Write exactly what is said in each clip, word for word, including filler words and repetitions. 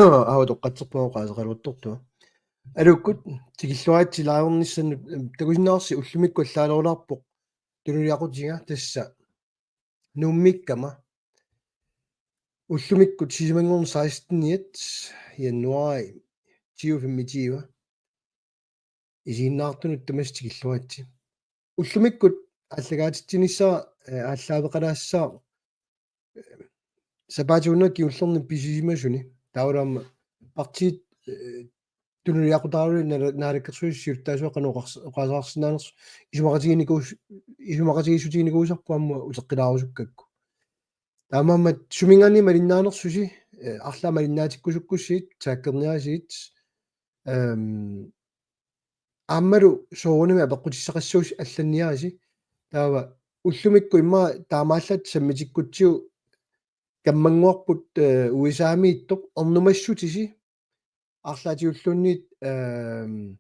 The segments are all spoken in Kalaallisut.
Aava toqqatserpunga oqaaseqaluartortunga. Aluukkut tikilluaritsi live-ernissanut, em, takusinnaavarsi ullumikkut allaanerulaarpoq tunuliaqutiga tassa Nuummiikkama. Ullumikkut sisamanngorneq seksteniat januaari tyve femogtyve. Isiginnaartunut tamassi tikilluaritsi. Ullumikkut aallakaatitsinissara, eh, aallaaveqalaassaaq, eh, sapaatip-akunnera kingullerni pisisimasuni. Taavalu aamma partiit, eh, tunuliaqutaalu naala-, naalakkersuisut siulittaasuat qanoq oqars-, oqaaseqarsinnaanersoq isumaqatiginikuus-, isumaqatigiissutiginikuusarput aamma uteqqilaarusukkakku. Taamaammat suminngaanniit malinnaanersusi, eh, arlaat malinnaatikkusukkussigit, taggerniarisigit, ehm, aammalu soorunami apeqqutissaqassagusi allanniarisi. Taava ullumikkut immaqa taamaallaat sammitikkutsigu kammannguarput, eh, U S A-miittoq ernumassutisi arlaatigulluunniit, ehm,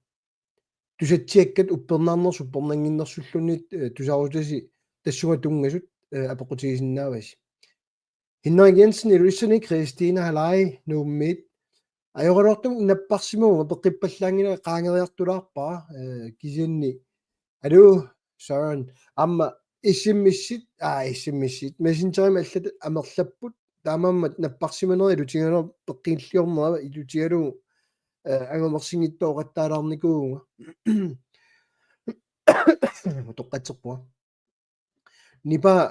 tusatsiakkat uppernaarnersut uppernannginnersulluunniit, eh, tusarusuttasi tassunga tunngasut, eh, apeqqutigisinnaavasi. Henrik Jensen, Ilulissani, Kristina Halai, Nuummiit. Ajoraluartumik napparsimavunga, peqqippallaanngilanga, qaangeriartulaarpara, eh, kisianni. Aluu, Søren. Aamma S M S-it, aa, S M S-it. Messengerimi allat amerlapput. Taamaammat napparsimanera ilutigalugu peqqilliornera ilutigalugu, eh, angumersinngitsoortaalaarnikuuvunga. Toqqatserpunga. Nipaa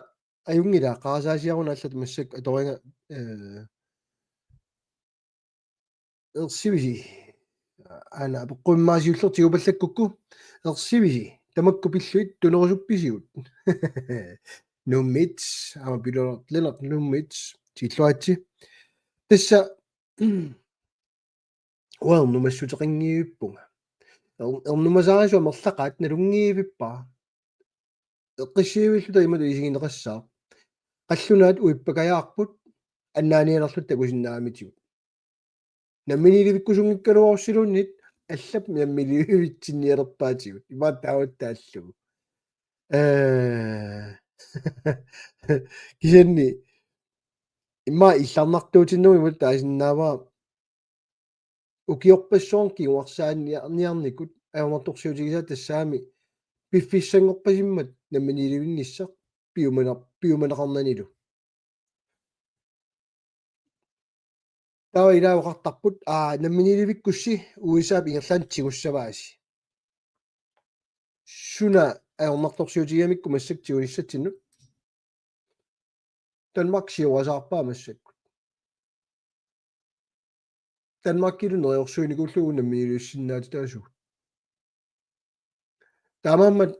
ajunngilaq, qarasaasiaruna allat massakkut atoriga, eh, ersivisi. Aana apeqqut immaqa siulleq tigupallakkukku. Ersivisi. Tamakku pillugit tunerusuppisigut? Nuummiit, aamma piluartlenak Nuummiit. Tikilluaritsi. Tassa uanga ernumassuteqanngivippunga. Er-, ernumasaasut amerlaqaat nalunngivippara. Eqqissivilluta imatut isigineqassaaq. Qallunaat uippakajaarput annaanialerluta takusinnaamitigut. Namminiilivikkusunngikkaluarussiluunniit allap namminiilivitsinnialerpaatigut. Imaattuaataallugu. Eh, kisianni immaqa illarnartuutinnumut taasinnaavara ukiorpassuarni kinguarsaaniarnikkut ajornartorsiutigisaat tassami piffissanngorpasimmat namminiilivinnissaq piumaner-, piumaneqarnanilu. Taava ilaa oqartarput, aa, namminiilivikkussi U S A-p ingerlaannaq tigussavaasi. Suna ajornartorsiutigigamikku massakkut tigunissatsinnut? Danmark siorasaarpaa massakkut. Danmarkilu neriorsuinikuullugu namminiilivissinnaatitaasugut. Taamaammat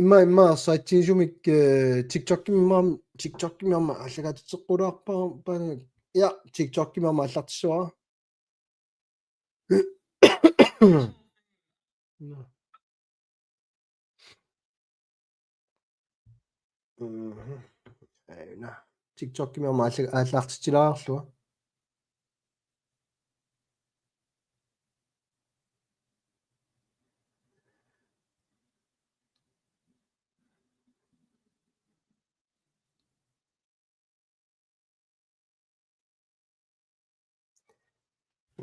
immaqa, immaqa ersaritsigisumik, eh, TikTokimi aamma, TikTokimi aamma aallakaatitseqqulaarpara, pa-, ja, TikTokimi aamma aallartissavara. Nå. Mhm. Aana. TikTokimi aamma aalla-, aallartitsilaarlunga.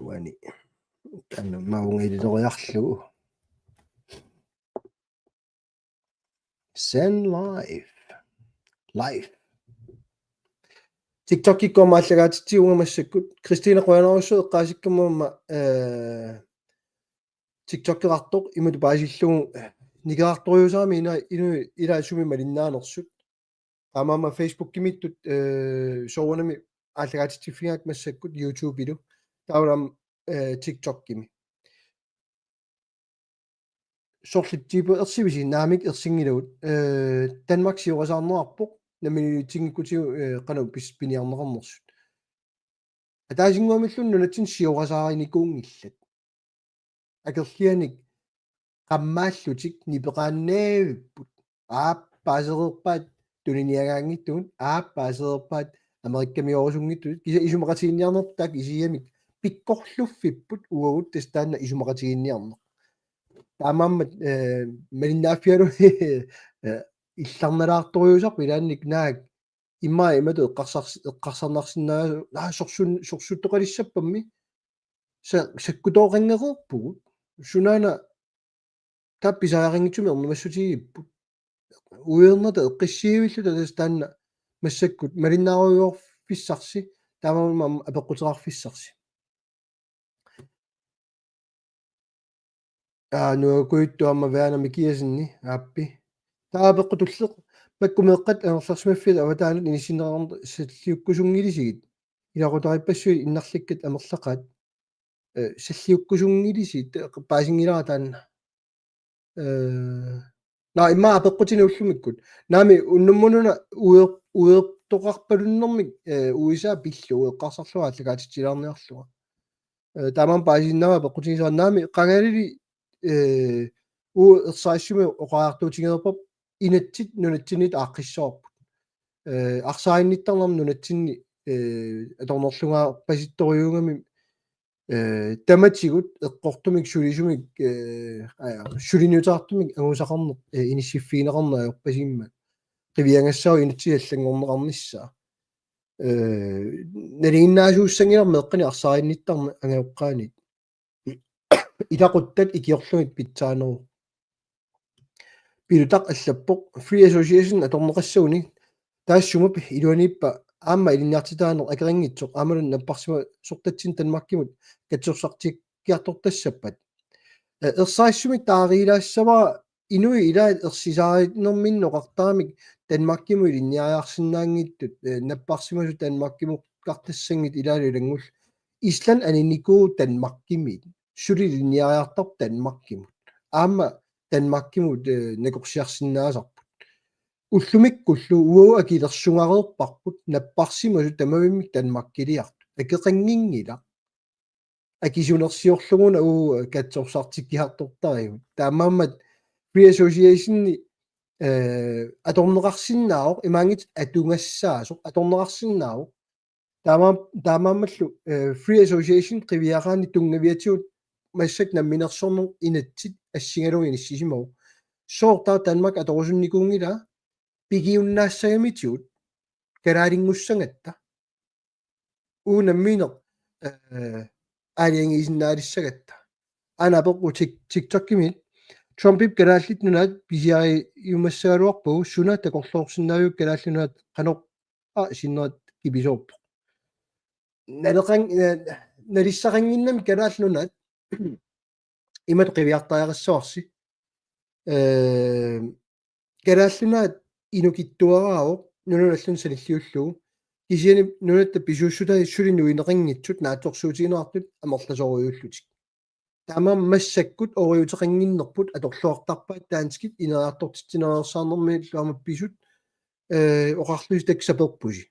Uani. Taanna maunga ilitoriarlugu. Send live. Live. TikTokikkut aamma aallakaatitsivunga massakkut. Kristina, qujanarsuaq eqqaasikkama aamma, eh, TikTokeqartoq imatut paasillugu, eh, nikerartoriusarami ina, inu, ilaa sumi malinnaanersut. Taamaammat Facebookimiittut, eh, soorunami aallakaatitsiffigaakka massakkut YouTubelu. Taavalu aamma, eh, TikTokimi. Sorlitsiipu ersivisi? Naamik, ersinngilagut. Eh, Danmark siorasaarnerarpoq, namminiilitsinngikkutsigu, eh, qanoq pis-, piniarneqarnersut. Ataasinnguamilluunniit nunatsinni siorasaarinikuunngillat. Akerlianik qammaallutik nipeqaannaavipput. Aap, paasereerpaat tuniniagaanngitsugut, aap, paasereerpaat Amerikkamiorusunngitsutut, kisianni isumaqatiginninniarneq taakku isigigamik pikkorluffipput uagut, tassa taanna isumaqatiginninniarneq. Taamaammat, eh, malinnaaffigalugu, eh, illarnalaartoriusarpoq ilaannik naak immaqa imatut eqqarsars-, eqqarsarnarsinnaagaluarlugu, aa, sorsun-, sorsuttoqalissappammi. Sa-, sakkutooqanngereerpugut. Sunaana taava pisariaqanngitsumik ernumassutigigipput. Uiornata eqqissiivilluta tassa taanna massakkut malinnaarujoorfissarsi, taamaammat apeqquteqarfissarsi. Aa, nuakujuttu aamma Werner Mikiasenni aappi. Taava apeqqut tulleq: Makku meeqqat angerlarsimaffiata avataanut inissinneqarneq salliukkusunngilisigit? Ilaqutariippassuit innarlikkat amerlaqaat. Eh, salliukkusunngilisigit, eh, paasinngilara taanna. Eh, naa, immaqa apeqqutinik ullumikkut. Naamik, unnummut una uior-, uiortoqarpalunnermik, eh, U S A pillugu eqqarsarlunga aallakaatitsilaarniarlunga. Eh, taamaammat paasinngilara apeqqutigisara. Naamik, qangalili, eh, uagut ersarissumik oqariartuutigereerparput inatsit nunatsinniit aaqqissavarput. Eh, arsaarinnittarnermi nunatsinni, eh, atornerlungaarpasittorujuugami, eh, tamatigut eqqortumik sulisumik, eh, aa, suliniuteqartumik angusaqarneq, eh, inissiffigineqarneq ajorpasigimmat. Qiviagassaavoq inatsit allanngorneqarnissaa. Eh, nalinginnaasuussanngilarmi meeqqanik arsaarinnittarneq angajoqqaanit. Ilaquttat ikiorlugit pitsaaneruvoq. Pilutaq allappoq: Free Association atorneqassaguni taassuma iluaniippa aamma ilinniartitaaneq akeqanngitsoq aammalu napparsimasortatsinnik Danmarkimut katsorsartikkiartortassappat? Eh, ersarissumik taariilaassavara inuit ilaat ersisaarinerminni oqartaramik Danmarkimut ilinniariarsinnaanngitsut, eh, napparsimasut Danmarkimukkartassanngitsut ilaalu ilanngullugu. Island aninnikuuvoq Danmarkimiit. Suli ilinniariartarpoq Danmarkimut. Aamma Danmarkimut, eh, nakorsiarsinnaasarput. Ullumikkullu uagut akilersugareerparput napparsimasut tamavimmik Danmarkiliartut. Akeqannginngilaq. Akisunersiorlugu una uagut katsorsartikkiartortarigut. Taamaammat Free Associationi, eh, atorneqarsinnaavoq, imaanngitsoq atugassaasoq, atorneqarsinnaavoq. Taama-, taamaammallu, eh, Free Association qiviaraanni tunngaviatigut massakkut namminersorneq inatsit assigalugu inissisimavoq. Sooq taava Danmark atorusunnikuunngilaa? Pigiunnaassagamitigut kalaalinngussangatta. Uagut nammineq, eh, aalajangiisinnaalissagatta. Aana apeqqut Tik-, TikTokimi: Trumpip Kalaallit Nunaat pisiariumassagaluarpagu, suna takorloorsinnaaviuk Kalaallit Nunaat qanoq, aa, sinnerat kipisoorpoq. Naleqan-, eh, nalissaqannginnami Kalaallit Nunaat imatut qiviartariaqassavarsi. Eh, Kalaallit Nunaat inukittuaraavoq nunanut allanut sanilliullugu. Kisianni nunatta pisuussutai suli nuineqanngitsut naatsorsuutigineqartut amerlasoorujussuullutik. Taamaammat massakkut ooriuteqannginnerput atorluartarpaat danskit ineriartortitsinereersaarnermillu aamma pisut, eh, oqarlusi takusaperpusi.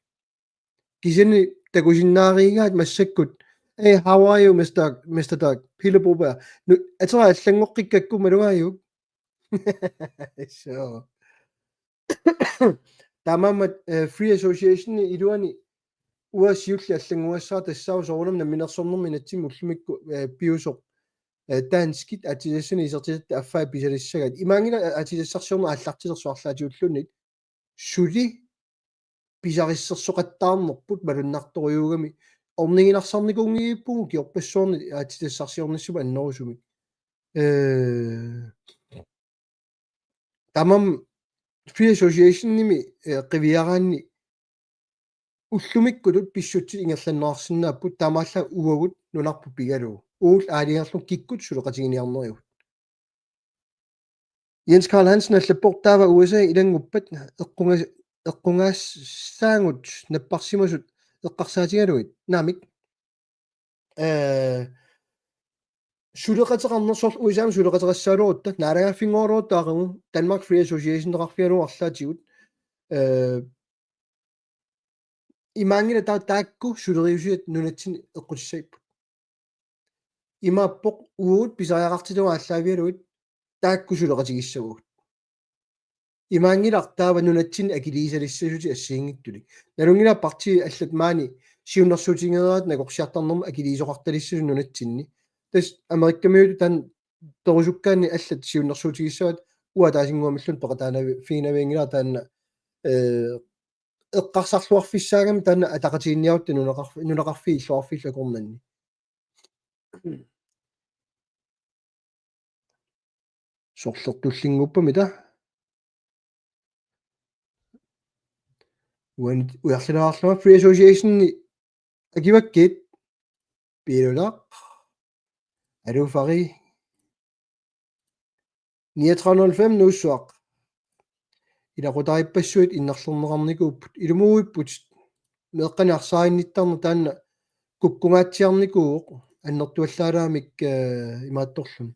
Kisianni takusinnaarigaat massakkut: Hey, how are you, Mister, Mister Doug? Pele Broberg. Nu, atera allanngoqqikkakku malugaajuk? So. Taamaammat, eh, Free Associationi iluani uanga siulleq allanngugassara tassaavoq soorunami namminersornermi inatsimmi ullumikkut, eh, piusoq, eh, danskit aatsitassani isertitatta affai pisalissagaat. Imaanngilaq, eh, aatsitassarsiorneq aallartilersoq arlaatigulluunniit. Suli pisarissersoqattaarnerput malunnartorujuugami. Orniginarsarnikuunngilluinnarpugut ukiorpassuarni aatsitassarsiornissami annerusumik. Eh, taamaammat Free Associationimi, eh, qiviaraanni ullumikkutut pissutsit ingerlanneqarsinnaapput, taamaallaat uagut nunarput pigalugu. Uagut aalajangerlugu kikkut suleqatiginiarnerigut. Jens Karl Hansen allappoq: Taava U S A ilannguppat eqqunga-, eqqungaassaagut napparsimasut eqqarsaatigalugit? Naamik. Eh, suleqateqarnersoq U S A-mi suleqateqassagaluarutta, naalagaaffinngorutta aqagu, Danmark Free Association-eqarfigalugu arlaatigut. Eh, imaanngilaq taava taakku suleriusiat nunatsinni eqqutissaapput. Imaappoq uagut pisariaqartitagut aallaavigalugit taakku suleqatigissavagut. Imaanngilaq taava nunatsinni akiliisalissasutit assigiinngitsunik. Nalunngilara partiit allat maani siunnersuutigereeraat nakorsiartarnermut akiliisoqartalissasut nunatsinni. Tassa Amerikkamiutut taanna perusukkaanni allat siunnersuutigissavaat, uanga ataasinnguamilluunniit peqataanavi-, -figinavianngilara taanna, eh, eqqarsarluarfissaagami taanna ataqatigiinniarutta nunaqarf-, nunaqarfiit illoqarfiillu akornanni. Sorlertullinnguuppamita. Uani ujarlinaarlunga Free Association-i akivakkit piilulaq. Aluu Fari. Niogtredive nul fem Nuussuaq. Ilaqutariippassuit innarlerneqarnikuupput. Ilumuuipput meeqqanik arsaarinnittarneq taanna kukkungaatsiarnikuuvoq annertuallaalaamik, eh, imaattorluni.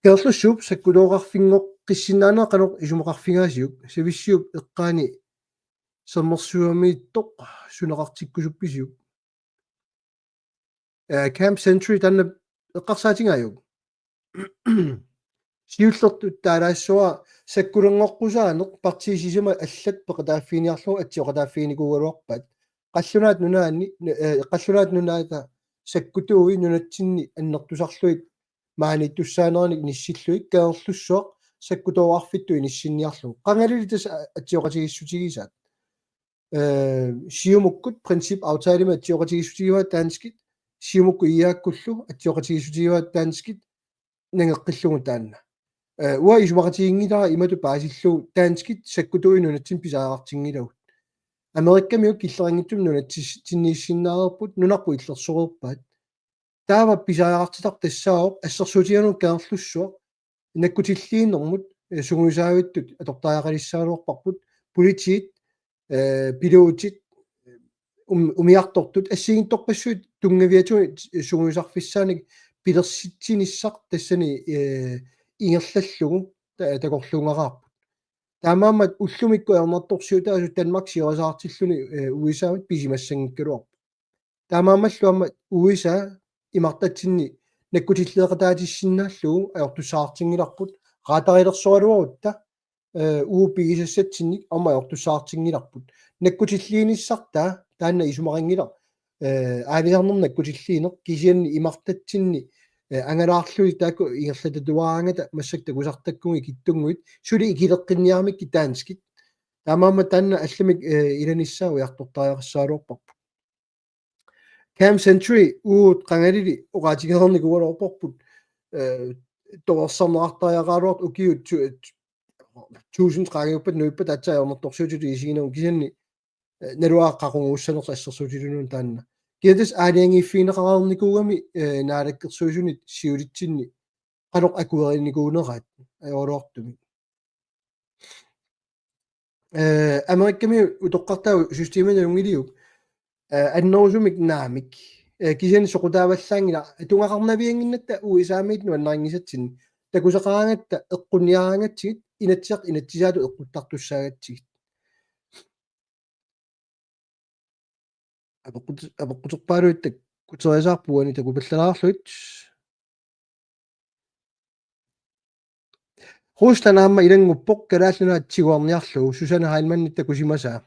Kangerlussuup sakkutooqarfinngoqqissinnaanera qanoq isumaqarfigaasiuk, Savissiup eqqaani sermersuumiittoq suneqartikkusuppisiuk? Eh, Camp Century taanna eqqarsaatigaajuk? Siullertut taalaassavara sakkulersoqqusaanneq partiit sisamat allat peqataaffiginiarlugu atsioqataaffiginikuugaluarpaat. Qallunaat Nunaanni, eh, Qallunaat Nunaata sakkutuui nunatsinni annertusarlugit maaniittussaaneranik inissillugit Kangerlussuaq sakkutooqarfittut inissinniarlugu. Qangalili tassa a-, atsioqatigiissutigisaat. Eh, Siumukkut princip aftalemi atsioqatigiissutigivaat danskit, Siumukkut I A K-kullu atsioqatigiissutigivaat danskit, nangeqqillugu taanna. Eh, uanga isumaqatiginngilara imatut paasillugu danskit sakkutuui nunatsinni pisariaqartinngilagut. Amerikamiut killeqanngitsumik nunatsinniissinnaareerput, nunarput illersoreerpaat. Taava pisariaqartitartoq tassaavoq assersuutigalugu Kangerlussuaq nakkutilliinermut, eh, sungiusaavittut atortariaqalissagaluarparput, politiit, eh, pilotit, um-, umiartortut assigiinngitsorpassuit tunngaviatigut sungiusarfissaannik pilersitsinissaq tassani, eh, ingerlallugu ta-, takorluugaqaarput. Taamaammat ullumikkut ajornartorsiutaasut Danmark siorisaartilluni, eh, U S A-mut pisimassanngikkaluarput. Taamaammallu aamma U S A imartatsinni nakkutilleeqataatissinnaallugu ajortussaatinngilarput, raatarilersoraluarutta, eh, uagut pigisassatsinnik aamma ajortussaatinngilarput. Nakkutilliinissartaa taanna isumaqanngilaq, eh, aalisarnermut nakkutilliineq kisianni imartatsinni, eh, angalaarlugit taakku ingerlatatuaraangata massakkut takusartakkagut ikittunnguit suli ikileqqinniaramikkit danskit. Taamaammat taanna allamik, eh, ilanissaa ujartortariaqassagaluarparput. Camp Century uagut qangalili oqaatigereernikuugaluarparput, eh, torersarneqartariaqaraluartoq ukiut tu-, tusind qaangiuppata nuippata aatsaat ajornartorsiutitut isiginagu kisianni, eh, naluara qaqugussanersoq assersuutigalugu taanna. Kisianni tassa aalajangiiffigineqareernikuugami, eh, naalakkersuisunit siulitsinni qanoq akuerinikuuneraat ajoraluartumik. Eh, Amerikami utoqqartaavoq systemi nalunngiliuk, eh, annerusumik naamik. Eh, kisianni soqutaavallaanngilaq atugaqarnaviannginnatta U S A-miit nuannarinngisatsinnik. Takusaqaraangatta eqqunniaraangatsigit, Inatsisartut inatsisaatut eqquttartussaagatsigit. Apeqqut-, apeqquterpaaluit takkuteriasaarput uani takupallalaarlugit. Rusland aamma ilannguppoq Kalaallit Nunaat tiguarniarlugu, Susanne Heilmannip takusimasaa.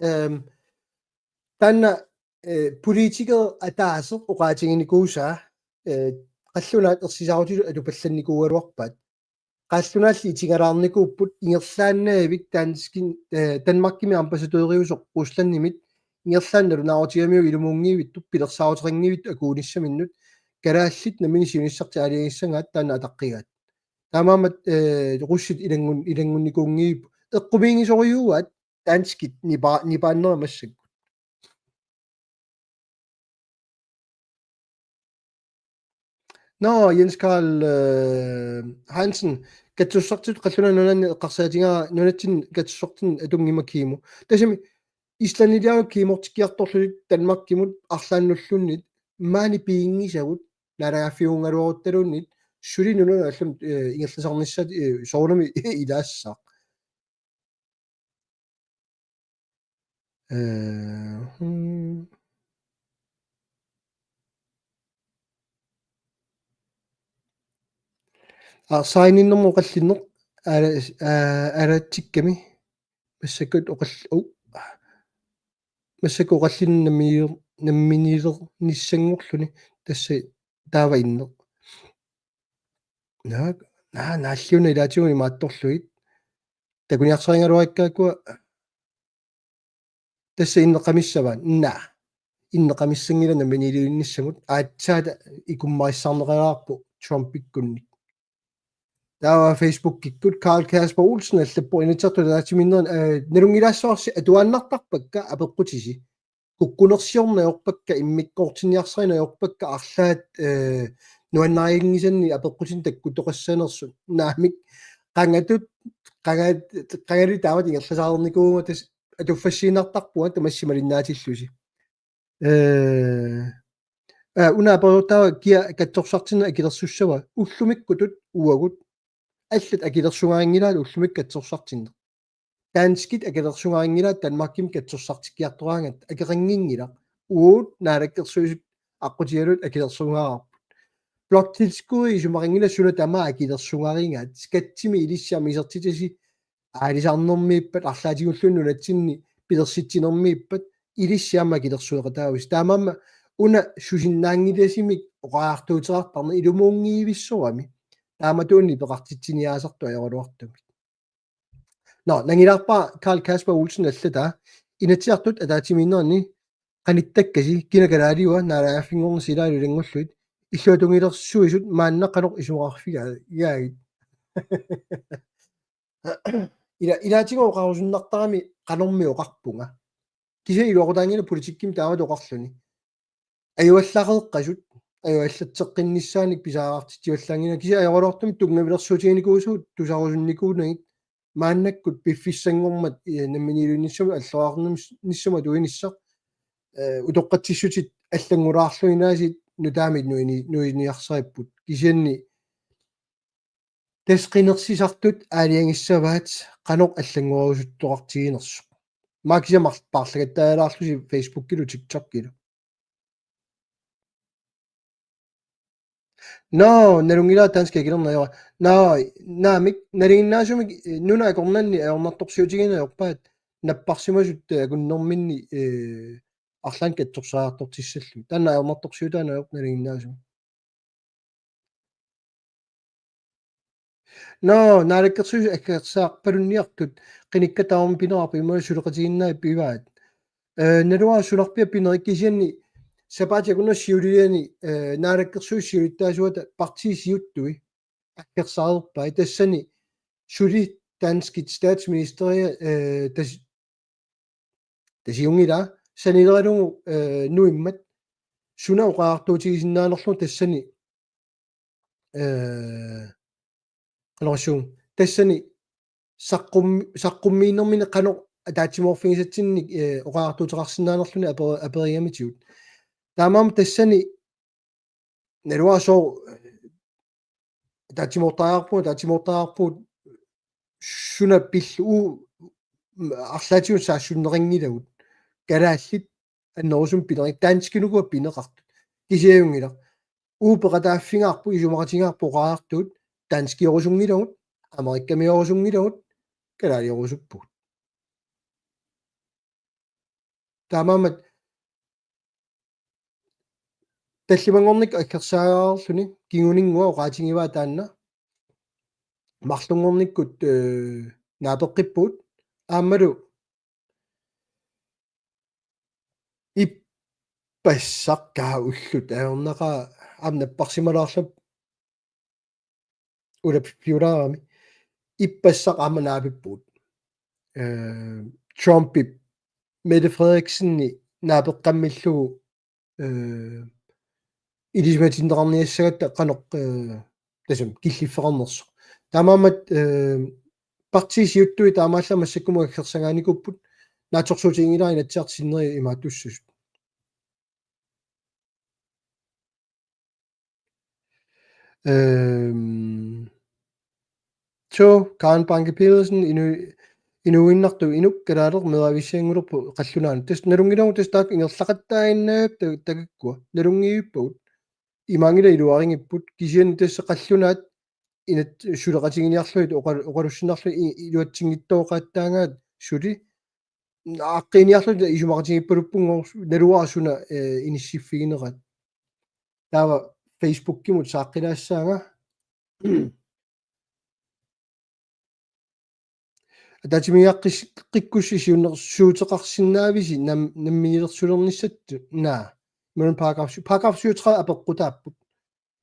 Ehm, taanna, eh, politikerit ataaseq oqaatiginikuusaa, eh, qallunaat ersisaarutitut atupallannikuugaluarpaat. Qallunaalli itigalaarnikuupput ingerlaannavik danskin, eh, Danmarkimi ambassadøriusoq Ruslandimit ingerlaannaq nalunaarutigamiuk ilumuunngivittoq pilersaaruteqanngivittoq akuunissaminnut kalaallit nammineq siunissartik aalajangissagaat taanna ataqqigaat. Taamaammat, eh, russit ilanngun-, ilanngunnikuunngivippoq eqqumiigisorujuuaat danskit nipa-, nipaannera massakkut. Nå, Jens Karl, eh, Hansen, katsussartut qallunaat nunaanni eqqarsaatigaara nunatsinni katsussartuni atunngimmat kemo. Tassami Islandiliarunik kemortikkiartorlutik Danmarkimut arlaannulluunniit maani piginngisagut naalagaaffiugaluaruttaluunniit suli nunanut allanut, eh, ingerlasarnissaat, eh, soorunami ilaassaaq. Eh, hmm. Aa, sign-innermut oqallinneq, ala-, aa, alatsikkami. Massakkut oqall-, oh. Massakkut oqallinneq namminiler-, namminilernissanngorluni tassa taava inneq. Naa, naa, naalliuna ilaatigut imaattorlugit. Takuniarsarigaluarikkaakkua tassa inneqamissavaat, naa. Inneqamissanngilaq namminiilivinnissamut, aatsaat ikummarissaarneqalaarpoq Trumpikkunnik. Taava Facebookikkut Karl Kasper Olsen allappoq: Inatsisartut ataatsimiinnerit, eh, nalunngilaassavarsi atuaannartarpakka apeqqutisi. Kukkunersiorneq ajorpakka, immikkoortinniarsarineq ajorpakka, arlaat, eh, nuannarinngisannik apeqqutinik takkuttoqassanersut. Naamik, qangatut, qangat-, qangali taamatut ingerlasaarnikuuvunga, tassa atuffassiinnartarpunga tamassi malinnaatillusi. Eh, eh, una aperiartaava kia katsorsartinneq akilersussava? Ullumikkutut uagut. Allat akilersugarinngilaat ullumikkut katsorsartinneq. Danskit akilersugarinngilaat Danmarkimi katsorsartikkiartoraangatta, akeqannginngilaq. Uagut Naalakkersuisut aqqutigalugit akilersugaarput. Bloktilskud isumaqanngilaq suna tamaat akilersugarigaat. Skattimik ilissi aamma isertitasi aalisarnermiippat, arlaatigulluunniit nunatsinni pilersitsinermiippat, ilissi aamma akilersueqataagussi. Taamaammat una susinnaanngilasimik oqariartuuteqartarneq ilumuunngivissorami. Taamatuunniit peqartitsiniaasartut ajoraluartumik. Nå, nangilaarpara Karl Kasper Olsen allataa: Inatsisartut ataatsimiinnerini qanittakkasi, kina kalaaliua naalagaaffinngornersi ilaalu ilanngullugit, illuatungilersuisut maanna qanoq isumaqarfigaagit? Ila-, ilaatigut oqarusunnartarami qanormi oqarpunga. Kisianni iluaqutaanngilaq politikkimi taamatut oqarluni. Ajuallareeqqasut, ajuallatseqqinnissaannik pisariaqartitsivallaannginnakku, kisianni ajoraluartumik tunngavilersuutiginikuusugut tusarusunnikuunagit, maannakkut piffissanngormat, eh, namminiilivinnissamut alloriarnis-, nissamut atuinissaq, eh, utoqqatsissutit allanngulaarlugit aasiit nutaamik nuini-, nuiniarsaripput. Kisianni tassa qinersisartut aalajangissavaat qanoq allanngorusuttoqartiginersoq. Maakisa mar-, paarlagattaajaalaarlusi Facebookilu TikTokilu. Nå, nalunngilara danskit akilerneq ajora. Nå, naamik, nalinginnaasumik, eh, nunat akornanni ajornartorsiutigineq ajorpaat, napparsimasut, eh, akunnerminni, eh, arlaannik katsorsariartortissallugit. Taanna ajornartorsiutaaneq ajorpoq nalinginnaasumik. Nå, Naalakkersuisut aggersarpalunniartut qinikkat tamarmik pineqarput imaluunniit suleqatigiinnaat pivaat. Eh, naluara sunarpiaq pinerit, kisianni sapaatip akunnerani siuliani, eh, Naalakkersuisut siulittaasuata partiit siuttui aggersareerpai, tassani suli danskit statsministeria, eh, tas-, tasiunngilaa, sanileralugu, eh, nuimmat suna oqariartuutigisinnaanerlugu tassani, eh, qanorsuaq, tassani saqqum-, saqqummiinermini qanoq ataatsimoorfigisatsinnik, eh, oqariartuuteqarsinnaanerluni aper-, aperigamitigut. Taamaammat tassani naluara sooq, ataatsimoortariaqarpugut, ataatsimoortariaqarpugut, suna pillugu, arlaatigut saassunneqanngilagut. Kalaallit annerusumik pinerit, danskit ukua pineqartut. Kisianni ajunngilaq. Uagut peqataaffigaarput, isumaqatigaarput oqariartuut, danskiorusunngilagut, amerikkamiorusunngilagut, kalaaliorusupput. Taamaammat tallimanngornikkut aggersaagaluarluni kinguninnguaq oqaatigivaa taanna. Marlunngornikkut, eh, naapeqqippugut aammalu ippassaq kaa ullut ajornaqaaq aamma napparsimalaarlugu ulappiulaarami. Ippassaq aamma naapippugut. Eh, Trumpip Mette Frederiksenip naapeqqammillugu, eh, ilisimatinneqarniassagatta qanoq, eh, tassami killiffeqarnersoq. Taamaammat, eh, partiit siuttui taamaallaat massakkumut aggersagaanikuupput, naatsorsuutiginngilara Inatsisartut sinneri imaattussasut. Øhm, så Karen Banke Pedersen, inu-, inuinnartoq inuk kalaaleq meeraavissianngulerpoq qallunaanut. Tassa nalunngilagut tassa taakku ingerlaqattaaginnarput ta-, takukkua. Nalunngivippagut. Imaanngilaq iluarigipput. Kisianni tassa qallunaat inat suleqatiginiarlugit oqa-, oqalussinnarlugit i-, iluatsinngitsoqattaagaat suli. Aaqqiiniarluta isumaqatigiippaluppunngooq naluara suna, eh, inissiffiginerat. Taava Facebookimut saaqqilaassaanga. Ataatsimiigiaqqis-, qikkussi siunnersuuteqarsinnaavisi nam-, namminiilersulernissatut? Naa. Imaluunniit paragraf sy-, paragraf syvogtredive apeqqutaapput.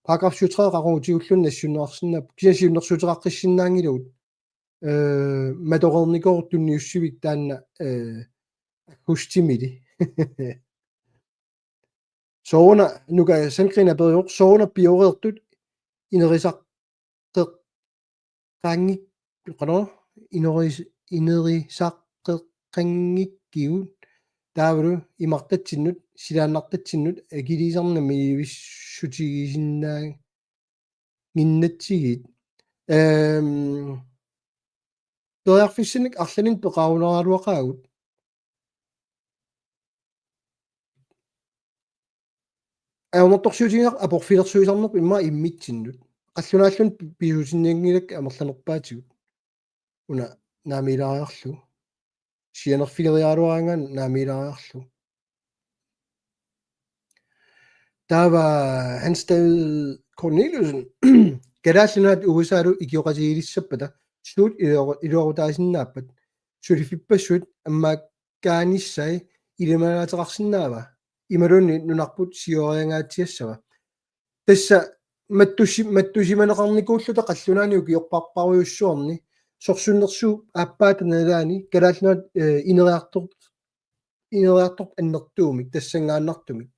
Paragraf syvogtredive qaqugutigulluunniit nassiunneqarsinnaapput. Kisianni siunnersuuteqaqqissinnaanngilagut. Øh, matoreernikoq tunniussivik taanna, øh, aggustimili. Sooruna Nuka Sandgreen aperivoq, sooruna pioreertut inerisaqqeqqanngik-, qanoq, ineris-, inerisaqqeqqanngikkigut taavalu imartatsinnut, silaannartatsinnut akiliisarnammi ilivissutigisinnaa-, -nginnatsigit. Øhm, periarfissanik arlalinnik peqarunaraluaqaagut. Ajornartorsiutigineq aporfilersuisarnerput immaqa immitsinnut. Qallunaalluni pi-, pisuutinnianngilakka amerlanerpaatigut. Una naamiilaariarlugu. Sianerfigeriaraluaraangat naamiilaariarlugu. Taava Hans David Corneliusen. Kalaallit Nunaat U S A-lu ikioqatigiilissappata suut iluaru-, iluarutaasinnaappat. Suliffippassuit ammaakkaanissai ilimanaateqarsinnaava? Imaluunniit nunarput siuariangaatsiassava? Tassa mattusi-, mattusimaneqarnikuulluta qallunaanit ukiorpassuarni sorsunnersuup aappaata nalaani Kalaallit Nunaat, øh, ineriartor-, ineriartorpoq annertuumik, tassanngaannartumik.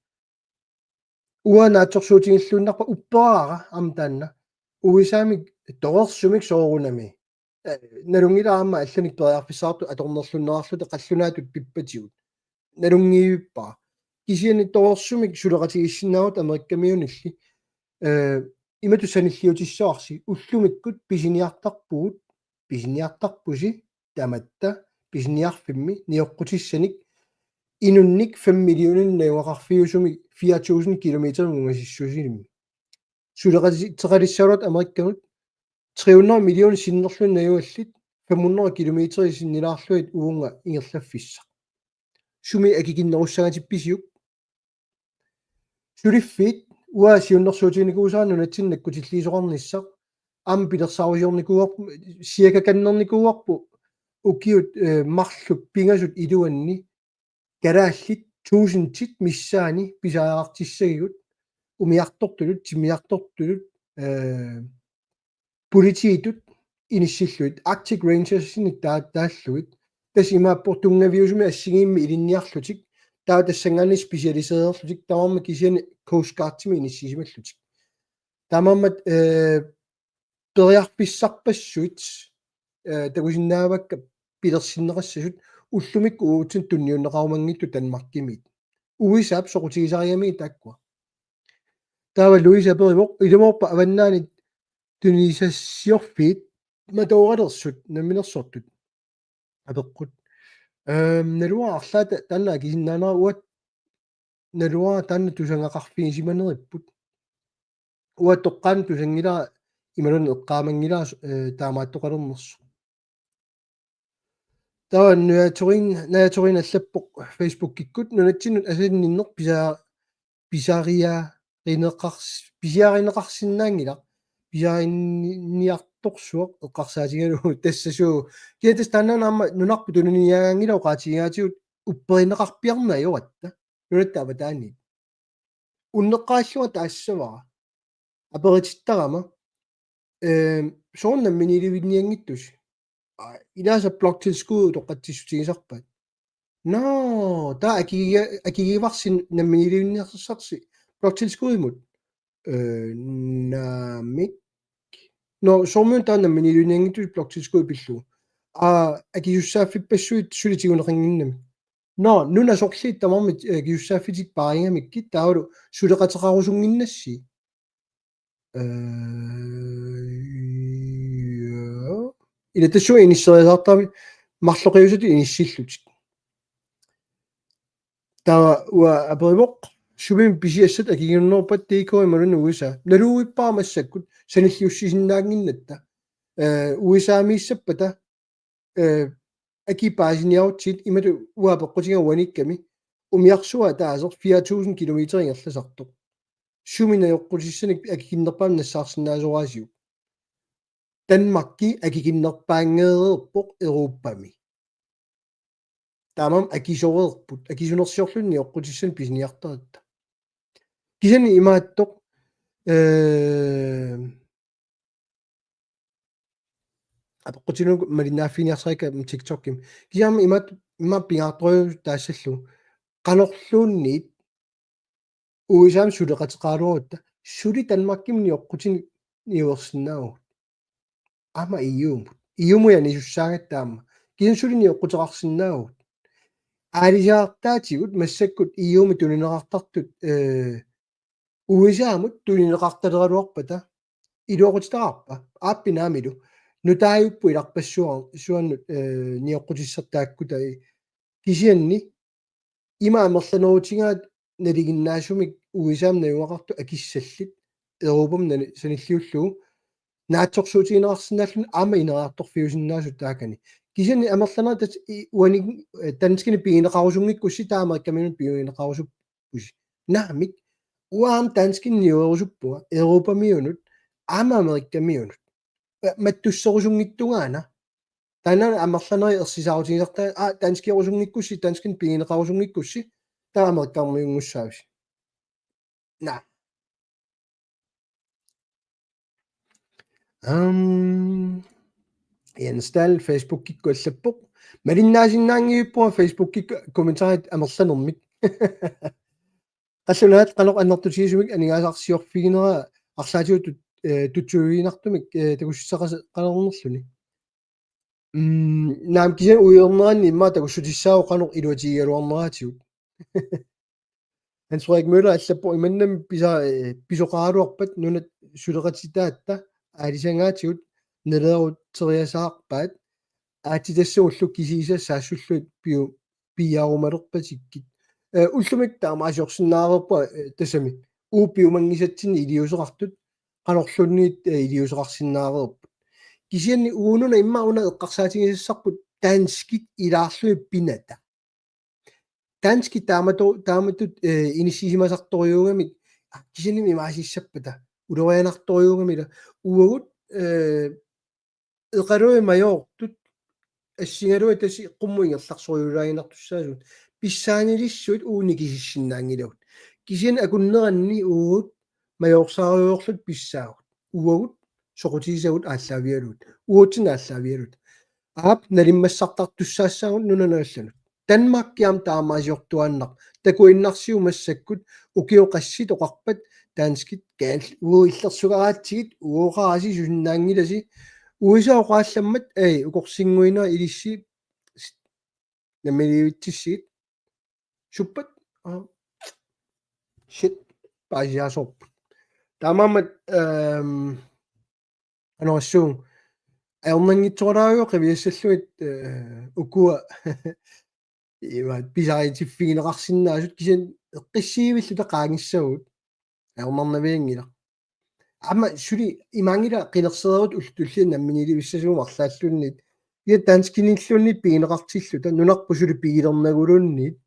Uanga naatsorsuutigilluinnarpara upperaara aamma taanna. U S A-mik torersumik soorunami. Øh, nalunngilara aamma allanik periarfissaqartut atornerlunnerarluta qallunaatut pippatigut. Nalunngivippara. Kisianni torersumik suleqatigiissinnaavugut Amerikkamiunilli. Øh, imatut sanilliutissavarsi ullumikkut pisiniartarpugut, pisiniartarpusi tamatta pisiniarfimmi nioqqutissanik inunnik fem millioninnik najugaqarfiusumik fire tusind kilometer ungasissusilimmi. Suleqati-, -teqalissagaluartut Amerikkamut tre hundrede millioner sinnerlugit najugallit, fem hundrede kilometer sinnilaarlugit uunga ingerlaffissaq. Sumi akikinnerussagatippisigit? Suliffiit, uanga siunnersuutiginikuusara nunatsinni nakkutilliisoqarnissaq, aamma pilersaarusiornikuuarp-, siakakkannernikuuarput ukiut, øh, marluk pingasut iluanni, kalaallit tusindit missaanni pisariaqartissagigut, umiartortutut, timmisartortutut, øh, politiitut inissillugit, Arctic Rangersinik taa-, taallugit. Tassa imaappoq tunngaviusumik assigiimmik ilinniarlutik, taava tassanngaanniit specialiseererlutik, tamarmik kisianni Coast Guardimi inissisimallutik. Taamaammat, øh, periarfissarpassuit, øh, takusinnaavakka pilersinneqassasut ullumikkut uatsinnut tunniunneqarumanngitsut Danmarkimiit. U S A-p soqutigisarigamigit taakkua. Taava Louise aperivoq, ilumoorpa avannaani tunisassiorfiit matooralersut namminersortut? Apeqqut. Øhm, naluara arlaata taanna akisinnaanera, uanga naluara taanna tusagaqarfigisimaneripput. Uanga toqqaannaq tusanngilara imaluunniit eqqaamanngilara, øh, taamaattoqalernersoq. Taava Naja Torin, Naja Torin allappoq Facebookikkut: Nunatsinnut asanninneq pisa-, pisariarineqars-, pisiarineqarsinnaanngilaq, pisariinniartorsuaq eqqarsaatigalugu. Tassa suu. Kia tassa taanna aamma nunarput tuniniagaanngilaq oqaatigigaatigut upperineqarpiarneq ajoratta. Nunatta avataaniit. Unneqqarillunga taassavara. Aperitittarama, øh, soorlu namminiilivinnianngittusi. Aa, ilaasa bloktilskud utoqqatsissutigisarpaat. Nå, taava akigiga-, akigivarsi namminiilivinniassarsi bloktilskudimut? Øh, naamik. Nå, soormiuna taava namminiilivinnianngittusi bloktilskudit pillugu? Aa, akisussaaffippassuit suli tiguneqannginnami. Nå, nuna sorliit tamarmik, øh, akisussaaffitik paarigamikkit, taavalu suleqateqarusunnginnassi? Øh, ja. Ila tassunga inisseriasaartarami marloqiusatik inissillutik. Taava uanga aperivoq, sumimi pisiassat akikinnerpat D K imaluunniit U S A? Naluvippara massakkut sanilliussisinnaannginnatta. Øh, U S A-miissappata, øh, akii paasiniarutsigit imatut uanga apeqqutiga uaniikkami: Umiarsuaq ataaseq fire tusind kilometer ingerlasartoq. Sumi najoqqutissanik akikinnerpaamik nassaarsinnaasoraasiuk? Danmarki akikinnerpaanngereerpoq Europami. Taamaammat akisoreerput, akisunersiorluni nioqqutissanik pisiniartaratta. Kisianni imaattoq, eh, apeqqutigalugu malinnaaffiginiarsarikka TikTokimi. Kisianni imaat-, imaat pingaartorujuuvoq taassallugu. Qanorluunniit U S A-mut suleqateqaraluarutta, suli Danmarkimut nioqqutinik niuersinnaavugut. Aamma E U-mut. E U-mut anisussaagatta aamma. Kisianni suli nioqquteqarsinnaavugut. Aalisartaatigut massakkut E U-mi tunineqartartut, eh, U S A-mut tunineqartaleraluarpata. Iluaqutitaqarpa? Aappi naamilu. Nutaajupput ilarpassua-, suannut, eh, nioqqutissartaakkutai. Kisianni ima amerlanerutigaat nalinginnaasumik U S A-mut najugaqartut akissallit Europamut nani-, sanilliullugu naatsorsuutigineqarsinnaalluni aamma ineriartorfiusinnaasut taakani. Kisianni amerlanerit tat-, i-, uani, eh, danskinik pigineqarusunngikkussi taava Amerikkamiunut pigineqarusuppusi. Naamik, uanga aamma danskinik niuerusuppunga Europamiunut aamma Amerikkamiunut. Eh, mattusserusunngitsunga aana. Taanna amerlanerit ersisaarutigisartagaat, aa, danskiorusunngikkussi, danskinik pigineqarusunngikkussi, taava Amerikkarmiunngussaavisi. Naa. Am, Jens Dahl Facebookikkut allappoq. Malinnaasinnaanngivippunga Facebookikkut kommentarit amerlanermik. Qallunaat qanoq annertutigisumik aningaasarsiorfiginera arlaatigut tut-, eh, tutsuiginartumik, eh, takussutissaqalernerluni. Mm, naamik kisianni uiorneranni immaqa takussutissaavoq qanoq iluatigigaluarneraatigut. Hans Frederik Møller allappoq imannak pisa-, eh, pisoqaraluarpat nunat suleqatitaatta aalisagaatigut naleeruteriasaarpaat aatsitassagullu kisiisa saassullugit piu-, piarumalerpatikkit. Eh, ullumikkut taamaasiorsinnaareerpunga, eh, tassami. Uagut piumanngisatsinnik iliuuseqartut, qanorluunniit, eh, iliuuseqarsinnaareerput. Kisianni uununa immaqa una eqqarsaatigisassarput danskit ilaarlugit pinata. Danskit taamatu-, taamatut, eh, inissisimasartorujuugamik, ah, kisianni imaasissappata, ulorianartorujuugamik ila, uagut, eh, eqaluit majoortut assigalugit tassa qummut ingerlasorujuulaaginnartussaasugut. Pissaanilissuit uagut nikisissinnaanngilagut. Kisianni akunneranni uagut majoorsaariuarluta pissaagut. Uagut soqutigisagut aallaavigalugit. Uatsinnut aallaavigalugit. Aap, nalimmassartartussaassaagut nunanut allanut. Danmarkimi aamma taamaasiortuaannaq. Takuinnarsiuk massakkut ukiut qassit oqarpat danskit kaal-, uagut illersugaraatsigit, uagut oqarasi susinnaanngilasi. U S A oqaallammat, ei, ukorsinnguinera ilissi s-, namminiilivitsissigit. Suppat? Aa. Shit, paasiaasoorput. Taamaammat, ehm, anorassuun. Ajornanngitsooraajuvoq qiviassallugit, eh, ukua ima pisaritiffigineqarsinnaasut kisianni eqqissiivilluta qaangissagut. Ajornarnavianngilaq. Aamma suli imaanngilaq qinersereerut ullut tulliit namminiilivissasut arlaatigut. Ia danskinilluunniit pigineqartilluta nunarput suli pigilernaguluunniit.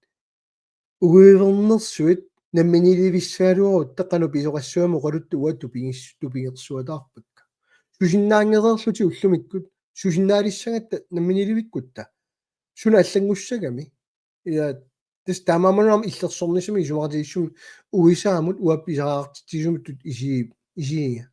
Uivernersuit namminiilivissagaluarutta qanoq pisoqassuarmik oqaluttut uagut tupigis-, tupigersuataarpakka. Susinnaanngereerlutik ullumikkut, susinnaalissagitta namminiilivikkutta. Suna allanngussagami. Ia, tassa taamaammat aamma illersornissamik isumaqatigiissumik U S A-mut uanga pisariaqartitsisumittut isi-, isigiga.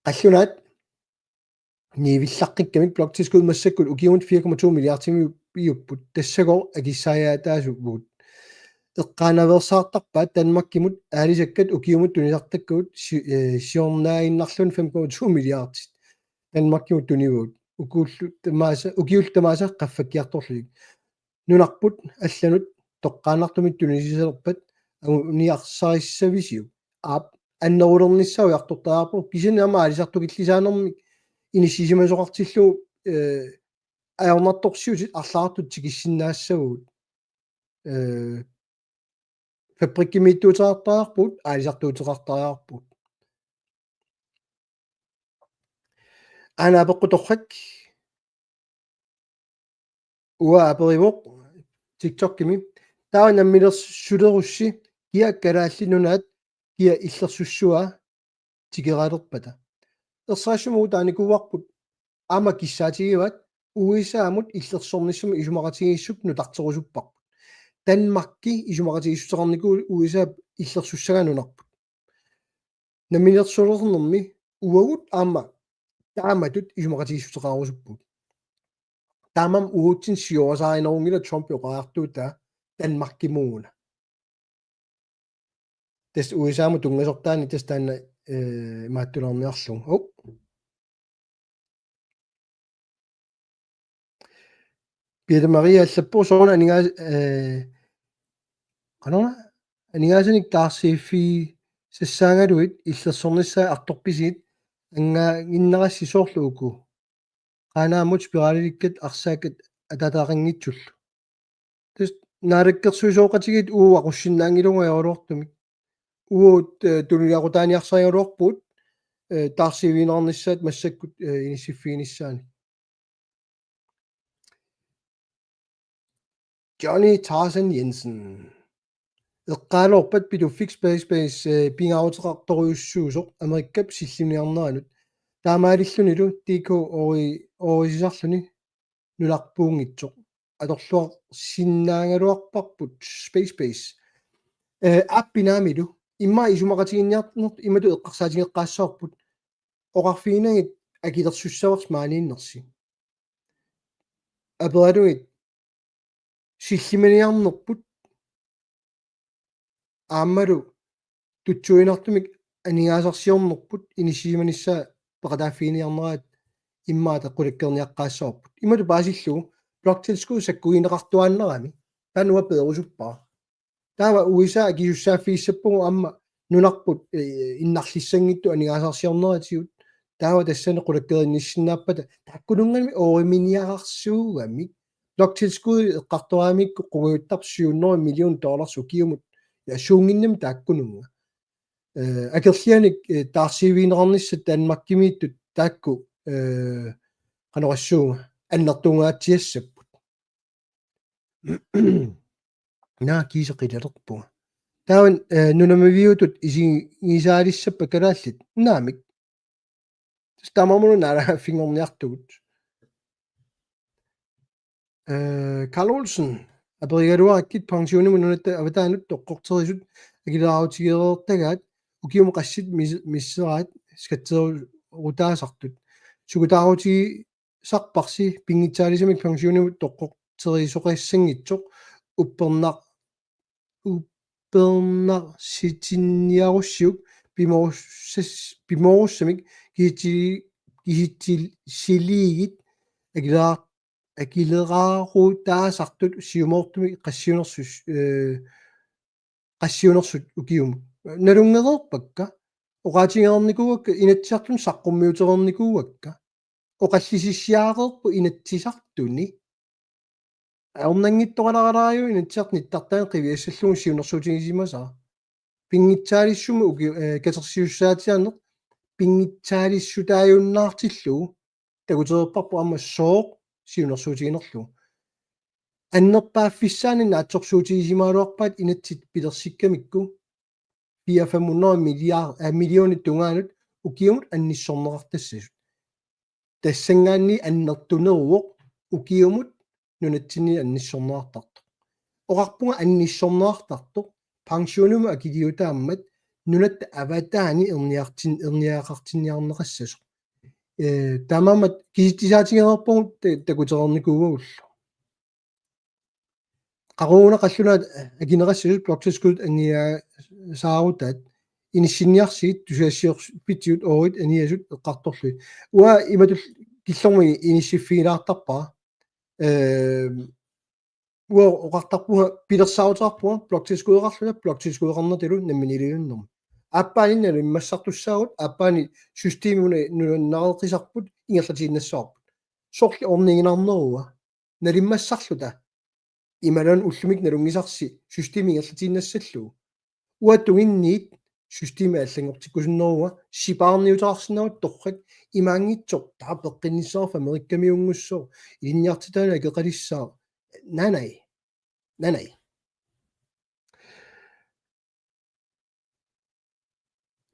Qallunaat nivillaqqikkamik bloktilskud massakkut ukiumut fire komma to milliardimiupput tassagooq akissaajaataasugut. Eqqaanaveersaartarpaat Danmarkimut aalisakkat ukiumut tunisartakkagut si-, eh, siornaaginnarluunniit fem komma to milliardit Danmarkimut tunivagut. Ukiullu tamaasa, ukiullu tamaasa qaffakkiartorlutik. Nunarput allanut toqqaannartumik tunisisalerpat anguniarsarissavisiuk? Aap, annerulernissaa ujartortariaqarpoq kisianni aamma aalisartukillisaanermik inissisimasoqartillugu, eh, ajornartorsiutit arlaartut tikissinnaassavagut. Eh, fabrikkimiittuuteqartariaqarpugut, aalisartuuteqartariaqarpugut. Aana apeqqut torrak. Uanga aperivoq TikTokimi. Taava namminersulerussi kia Kalaallit Nunaat kia illersussua tikeralerpata. Ersarissumik uagut taanikuuarput aamma kissaatigivaat U S A-mut illersornissamut isumaqatigiissuseq nutarterusupparput. Danmarki isumaqatigiissuteqarnikuuvoq U S A illersussagaa nunarput. Namminersulernermi uagut aamma taamatut isumaqatigiissuteqarusuppugut. Taamaammat uagutsinnut siorasaarinerunngilaq Trump oqariartuutaa Danmarkimut una. Tassa U S A-mut tunngasortaani tassa taanna, eh, imaattulaarniarlugu. Oh. Pieta Maria allappoq sooruna aningaas-, eh, qanoruna aningaasanik taarsiiffigisassaagaluit illersornissaat artorpisigit anngaaginnerassi soorlu uku. Qaanaamut spiralilikkat arsaakkat ataataqanngitsullu. Tassa naalakkersuisooqatigiit uagut aqussinnaanngilagut ajoraluartumik. Uagut, eh, tunuliaqutaaniarsarigaluarpugut, eh, taarsiivigineqarnissaat massakkut, eh, inissiffiginissaannik. Johnny Tarzan Jensen. Eqqaaloorpat Pituffik Space Base, eh, pingaaruteqartorujussuusoq Amerikap sillimaniarneranut. Taamaalillunilu D K oori-, oorisisarluni nunarpuunngitsoq. Atorluarsinnaagaluarparput Space Base. Eh, aappi naamilu. Immaqa isumaqatiginninniarneq imatut eqqarsaatigeqqaassavarput. Oqarfiginagit akilersussavarsi maaniinnersi. Aperalugit sillimaniarnerput aammalu tutsuiginartumik aningaasarsiornerput inissisimanissaa peqataaffiginiarneraat immaqa qulakkeerniaqqaassavarput. Imatut paasillugu bloktilskud sakkugineqartuaannarami taanna uanga peerusuppara. Taava U S A akisussaaffigissappagu aamma nunarput, eh, innarlissanngitsut aningaasarsiorneratigut. Taava tassani qulakkeerinnissinnaappata taakkununnga ooriminiararsuugamik. Bloktilskud eqqartoraamikku qungujuttarpoq syv hundrede million dollars ukiumut. Ja, suunnginnami taakkununnga. Eh, akerlianik, eh, taarsiivigineqarnissaq Danmarkimiittut taakku, eh, qanorsuunga annertungaatsiassapput. Naa kiisa qilalerpunga. Taava, eh, nunamiviutut isigisaalissappat kalaallit. Naamik. Tassa tamarmik naalagaaffinngorniartugut. Eh, Carl Olsen, aperigaluarakkit pensionimut nunatta avataanut toqqorterisut akileraarutigereertagaat ukiumut qassit mis-, misseraat skatserutaasartut. Sukutaarutigisarparsi pinngitsaalisamik pensionimut toqqorterisoqassanngitsoq uppernar-, uppernarsitsiniarussiuk pimoorussas-, pimoorussamik kisitsi-, kisitsiliigit akileraar-, akileraarutaasartut siumoortumik qassiunersus-, eh, qassiunersut ukiumut. Nalunngereerpakka, oqaatigereernikuuakka, Inatsisartuni saqqummiutereernikuuakka, oqallisissiaareerput Inatsisartuni. Ajornanngittoqaleralaaruit Inatsisartut nittartaat qiviassallugu siunnersuutigisimasara. Pinngitsaaliissummik uki-, eh, katersisussaatigineq pinngitsaaliissutaajunnaartillugu takutereerparput aamma sooq siunnersuutiginerlugu. Annerpaaffissaani naatsorsuutigisimagaluarpaat inatsit pilersikkamikku fire fem hundrede milliard, eh, millionit tungaanut ukiumut annissorneqartassasut. Tassanngaanniit annertuneruvoq ukiumut nunatsinni annissorneqartartoq. Oqarpunga annissorneqartartoq pensionimut akiliutaammat nunatta avataani erniartin-, erniaqartinniarneqassasoq. Eh, taamaammat kisitsisaatigereerpagut ta-, takutereernikuuagullu. Qaqugu una qallunaat akineqassasut bloktilskud angiasaarutaat inissinniarsigit tusagassiorfitsigut oorit aniasut eqqartorlugit. Uanga imatut killormut inissiffigilaartarpara. Eh, uanga oqartarpunga pilersaaruteqarpunga bloktilskudeqarluta bloktilskudeqarnatalu namminiilivinnermi. Aappaani nalimmassartussaagut, aappaani systemi una nuannareqisarput ingerlatiinnassavarput. Soorlu orniginarnerua. Nalimmassarluta. Imaluunniit ullumikkut nalunngisarsi systemi ingerlatiinnassallugu. Uanga tunginniit systemi allanngortikkusunnerua sipaarniuteqarsinnaavoq torrak imaanngitsoq taava peqqinnissaq Amerikkamiunngussooq ilinniartitaaneq akeqalissaaq. Nanai. Nanai.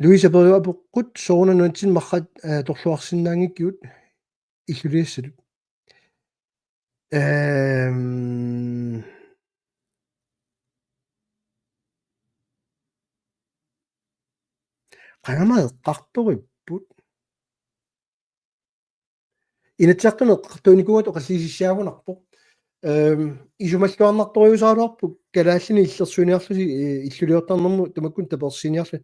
Louise aperivoq apeqqut sooruna nunatsinni marrat, eh, torluarsinnaanngikkigut illuliassatut. Ehm, qangamma eqqartoripput. Inatsisartuni eqqartuinikuugatta oqallisissiaagunarpoq. Ehm, isumalluarnartorujussuugaluarpoq kalaallinik illersuiniarlusi, eh, illuliortarnermut tamakkununnga tapersiiniarlusi.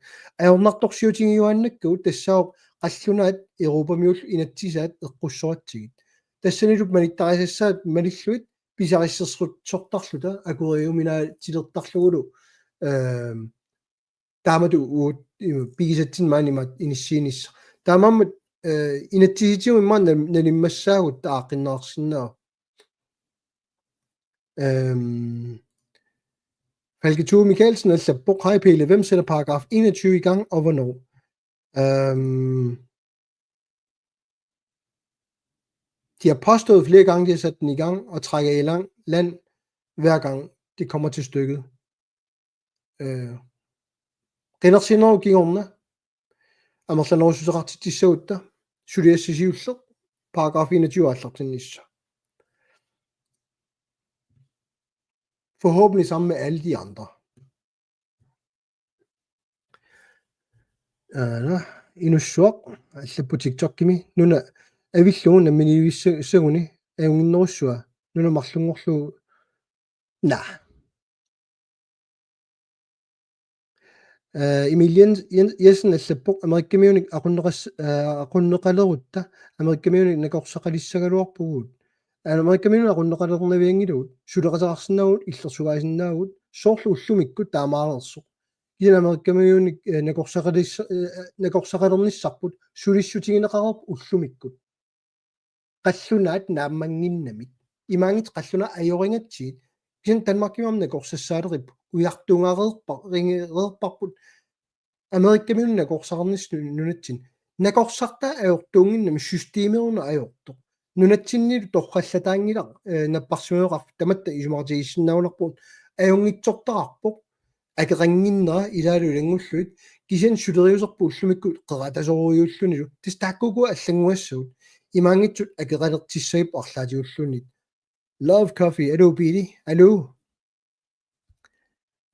Ajornartorsiutigiuaannakkagut tassaavoq qallunaat Europamiullu inatsisaat eqqussoratsigit. Tassanilu manittarisassaat malillugit pisarississortarluta akueriuminaatilertarlugulu, ehm, taamatut uut, eh, pigisatsinnik maani imaattoq inissiinissaq. Taamaammat, eh, inatsisitigut immaqa nal-, nalimmassaagut aaqqinneqarsinnaavoq. Ehm, Falke Thue Michaelsen allappoq: Hej Pele, hvem sætter paragraf enogtyve i gang, og hvornår? Ehm, de har påstået flere gange, de har sat den i gang og trækker i lang land, hver gang det kommer til stykket. Eh, qinersinerup kingorna amerlanerussuteqartitsissagutta suliassaq siulleq paragraf enogtyve aallartinnissaa. Forhåbentlig sammen med alle de andre. Aana, Inussuaq allappoq TikTokimi: Nuna avillugu namminiilissaguni ajunnginnerussua, nuna marlunngorlugu. Naa. Eh, Emil Jens-, Jens-, Jensen allappoq: Amerikkamiunik aqunneqas-, eh, aqunneqalerutta Amerikkamiunik nakorsaqalissagaluarpugut. Amerikkamiunik aqunneqalernavianngilagut, suleqateqarsinnaavugut, illersugaasinnaavugut, soorlu ullumikkut taamaareersoq. Kisianni Amerikkamiunik, eh, nakorsaqalissa-, eh, nakorsaqalernissarput sulissutigineqareerpoq ullumikkut. Qallunaat naammannginnamik. Imaanngitsoq qallunaat ajorigatsigit. Kisianni Danmarkimi aamma nakorsassaaleqipput, ujartugareerpa-, ringereerparput Amerikkamiunit nakorsaqarnissaq nunatsinni. Nakorsartaa ajortuunnginnami systemeruna ajortoq. Nunatsinnilu torrallataanngilaq, eh, napparsimmaveqarfik tamatta isumaqatigiissinnaagunarpugut, ajunngitsortaqarpoq. Akeqannginnera ilaalu ilanngullugit, kisianni suleriuserput ullumikkut qeratasorujuullunilu. Tassa taakkuuku allannguassagut. Imaanngitsoq akeqalertissagippoq arlaatigulluunniit. Love Coffee, aluu Pele, aluu.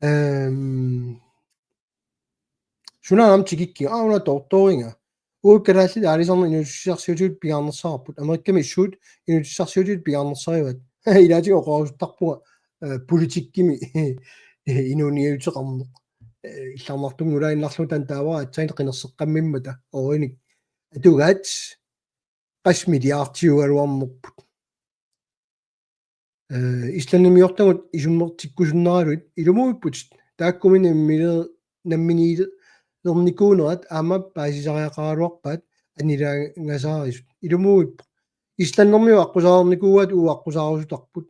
Ehm, suna aamma tikikkiga, aa, una toortooriga. Uagut kalaallit aalisarneq inuussutissarsiutitut pingaarnersaarput. Amerikkami issuut inuussutissarsiutitut pingaarnersarivaat. Ilaatigut oqarusuttarpunga, eh, politikkimi inuuniuteqarneq. Eh, illarnartunngulaaginnarlugu taanna taavara aatsaat qinerseqqammimmata. Oorinik atugaat qassit milliardiugaluarnerput. Eh, Islandimiortagut isummertikkusunneraluit ilumuuipputit, taakkumi nammile-, namminiilernikuunerat aamma paasisariaqaraluarpaat anilaagasaarisut. Ilumuuippoq. Islandermiut aqqusaarnikuuaat, uagut aqqusaarusuttarput.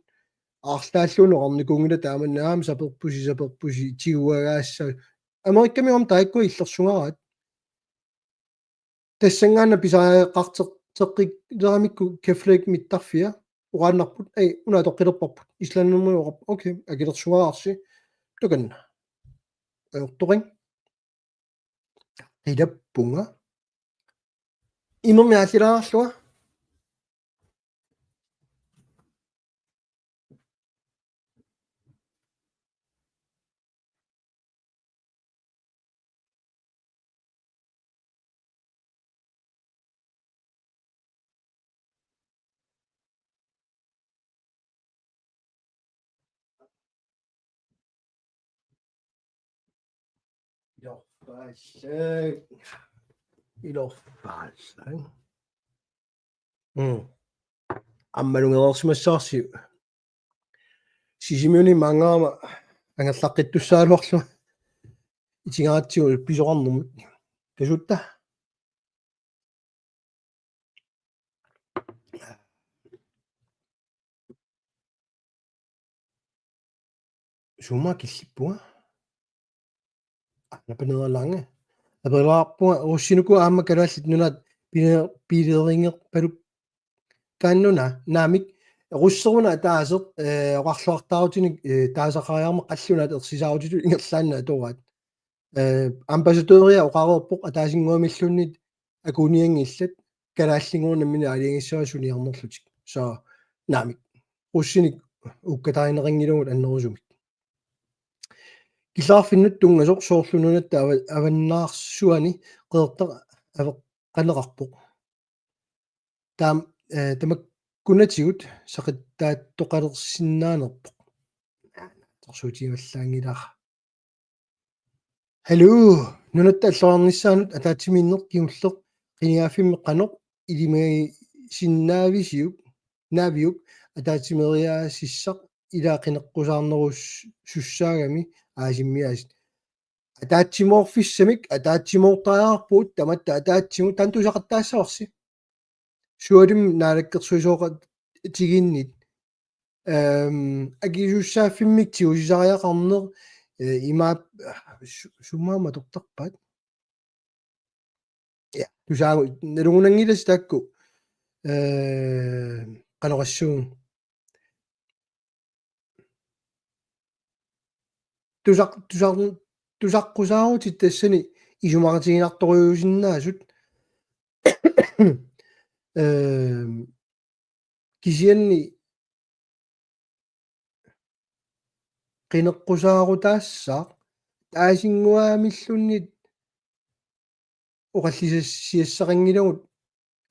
Arlaalluunniit oqarnikuunngilaq taamanna aamma saperpusi, saperpusi tigugaassaaq. Amerikkamiut aamma taakkua illersugaraat. Tassanngaannaq pisariaqarteq-, teqqikkuleramikku Keflavik mittarfia oqaannarput, ai, una atoqqilerparput. Islandermiut oqarput: Okay, akilersugaarsi. Takanna. Ajortoqarpoq. Qilappunga. Imermik aallilaarlunga. Ilorpaallu. Ilorpaallu. Mm. Ammalungereersimassavarsi. Sisimiuni maanngarama angerlaqqittussaagaluarlunga. Itigaatsigu pisoqarnermut. Kasuutta. Suuma killippunga. Aa, napaneralaange. Aperilaarpunga: Russinuku aamma Kalaallit Nunaat pile-, pileringerpaluk kaannuna? Naamik, russeruna ataaseq, eh, oqarluartaarutinik, eh, taasaqariarmat qallunaat ersisaarutitut ingerlaannaq atoraat. Eh, ambassadøria oqareerpoq ataasinnguamilluunniit akuunianngillat, kalaallinngornermini aalajangissavat suniarnerlutik. Så naamik. Russinik ukkatarineqanngilagut annerusumik. Killilerfinnut tunngasoq soorlu nunatta ava-, avannaarsuani qeqertaq aveqqaneqarpoq. Taam-, eh, tamakkunatigut saqittaattoqalersinnaanerpoq. Torsuutigivallaanngilara. Hallo, nunatta alloriarnissaanut ataatsimiinneq kingulleq qinigaaffimmi qanoq ilimagisinnaavisiuk, naaviuk ataatsimeeriaasissaq ilaa qineqqusaarnerussussaagami aasimmiaasiit. Ataatsimoorfissamik, ataatsimoortariaqarpugut, tamatta ataatsimut, taanna tusaqattaassavarsi. Sualummik naalakkersuisooqatigiinniit. Ehm, akisussaaffimmik tigusisariaqarneq, eh, imaap-, su-, summaammat atortarpaat. Ja, tusaagu-, nalugunanngilasi taakku. Eh, qanoq oqassuunga. Tusaq-, tusaq-, tusaqqusaarutit tassani isumaqatiginartorujuusinnaasut. Ehm, kisianni qineqqusaarutaassaaq ataasinnguamilluunniit oqallisas-, siassaqanngilagut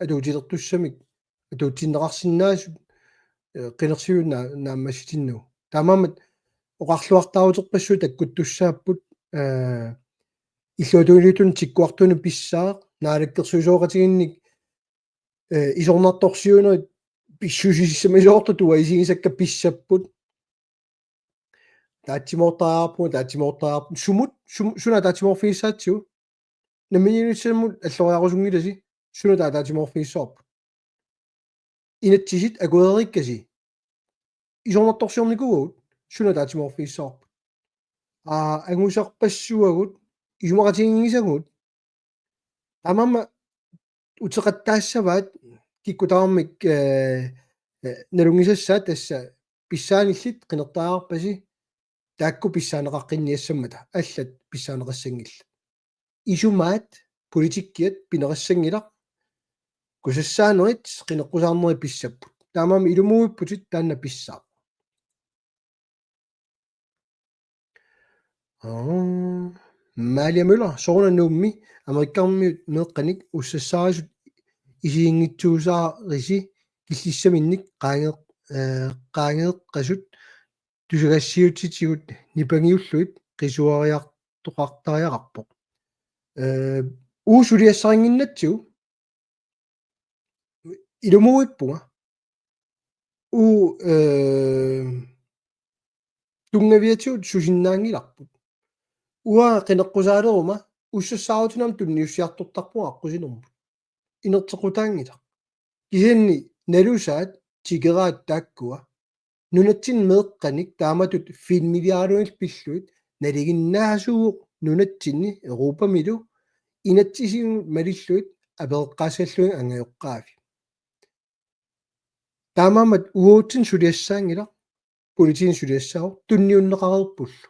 atuutilertussamik, atuutsinneqarsinnaasut, eh, qinersineq naa-, naammassitinnagu. Taamaammat oqarluartaaruterpassuit takkuttussaapput, eh, illuatungiliuttunik tikkuartunik pissaaq, naalakkersuisooqatigiinnik, eh, isornartorsiuinerit pissusissamisoortut uanga isigisakka pissapput. Ataatsimoortariaqarpugut, ataatsimoortariaqarpugut. Sumut, sum-, suna ataatsimoorfigissaatsigu? Namminiilivissamut alloriarusunngilasi, suna ataatsimoorfigissavarput? Inatsisit akueriikkasi. Isornartorsiornikuuagut, suna ataatsimoorfigissavarput? Aa, angusarpassuagut, isumaqatiginngisagut. Taamaammat uteqattaassavaat kikkut tamarmik, eh, eh, nalunngisassaat tassa pissaanillit qinertariaqarpasi taakku pissaaneqaqqinniassammata allat pissaaneqassanngillat. Isumaat politikkiat pineqassanngilaq kusassaanerit qineqqusaarnerit pissapput. Taamaammat ilumuuipputit taanna pissaaq. Aa, Malia Møller, sooruna Nuummi Amerikkarmiut meeqqanik ussassaarisut isiginngitsuusaarisi killissaminnik qaange-, eh, qaangeeqqasut tusagassiuutitigut nipangiullugit qisuariartoqartariaqarpoq. Eh, uu suliassarinnginnatsigu ilumuuippunga. Uu, eh, tunngaviatigut susinnaanngilarput. Uanga qineqqusaaleruma ussassaarutinik tunniussiartortarpunga aqqusinermut. Inerteqqutaanngilaq. Kisianni nalusaat tikeraat taakkua. Nunatsinni meeqqanik taamatut filmiliarlugit pillugit nalinginnaasuuvoq nunatsinni Europamilu inatsisinut malillugit apereqqaassallugit angajoqqaavi. Taamaammat uatsinnut suliassaanngilaq, politiinut suliassaavoq, tunniunneqareerpullu.